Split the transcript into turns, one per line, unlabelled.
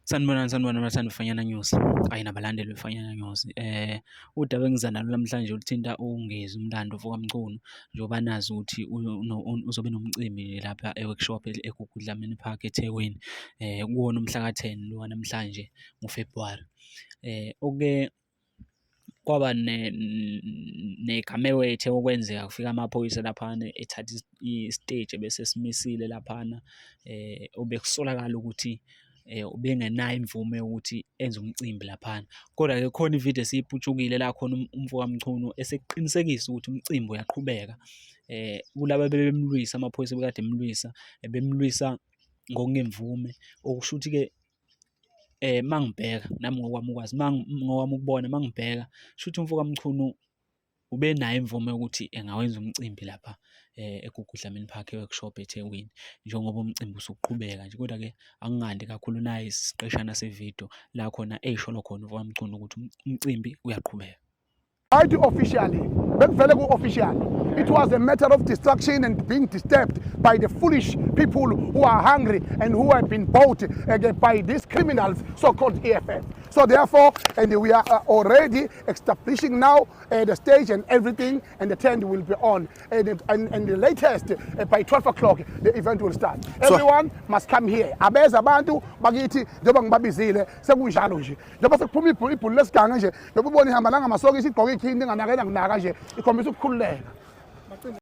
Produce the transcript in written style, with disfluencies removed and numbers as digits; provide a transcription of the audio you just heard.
Sanibonani, sanibonani bathandi beFanyana News kanye nabalandeli beFanyana News. Udaba engiza nalo namhlanje oluthinta uNgezi uMlando mfokaMchunu, njengoba nazi ukuthi uzobe nomcimbi lapha e-workshop eGugu Dlamini Park eThekwini, kuwona umhla ka-10 lo wanamhlanje ngoFebhuwari. Okuke kwaba ney'gameko ey'the ukwenzeka kufika amaphoyisa laphana ethatha isiteji ebesesimisile laphana, obekusolakala ukuthi ubengenayo imvume yokuthi enze umcimbi laphana. Kodwa-ke khona ividiyo esiputshukile la khona umfo kaMchunu esekuqinisekisa ukuthi umcimbi uyaqhubeka. Kulaba ebebemlwisa, amaphoyisa ebekade emlwisa, ebemlwisa ngokungemvume, okusho ukuthi-ke uma ngibheka nami ngokwami ukwazi, ngokwami ukubona uma ngibheka shuthi umfo kaMchunu ubenayo imvume yokuthi engawenza umcimbi lapha eGugu Dlamini Park e-workshop eThekwini, njengoba umcimbi usuqhubeka nje. Kodwa-ke angingandi kakhulu nayi isiqeshana sevidiyo la khona ey'sholo khona umfo kaMchunu ukuthi umcimbi uyaqhubeka.
Right, officially bekuvele ku-official. It was a matter of distraction and being disturbed by the foolish people who are hungry and who have been bought by these criminals, so-called EFF. So therefore, and we are already establishing now the stage and everything, and the tent will be on. And the latest, by 12 o'clock, the event will start. Everyone must come here. Abeza abantu bakithi njengoba ngibabizile, sekunjalo nje. Njengoba sekuphuma ibhulu lesiganga nje, njengoba ubona ihamba nangamasokisi, igqoke ikhindi, inganakela kunaka nje, ikhombisa ukukhululeka.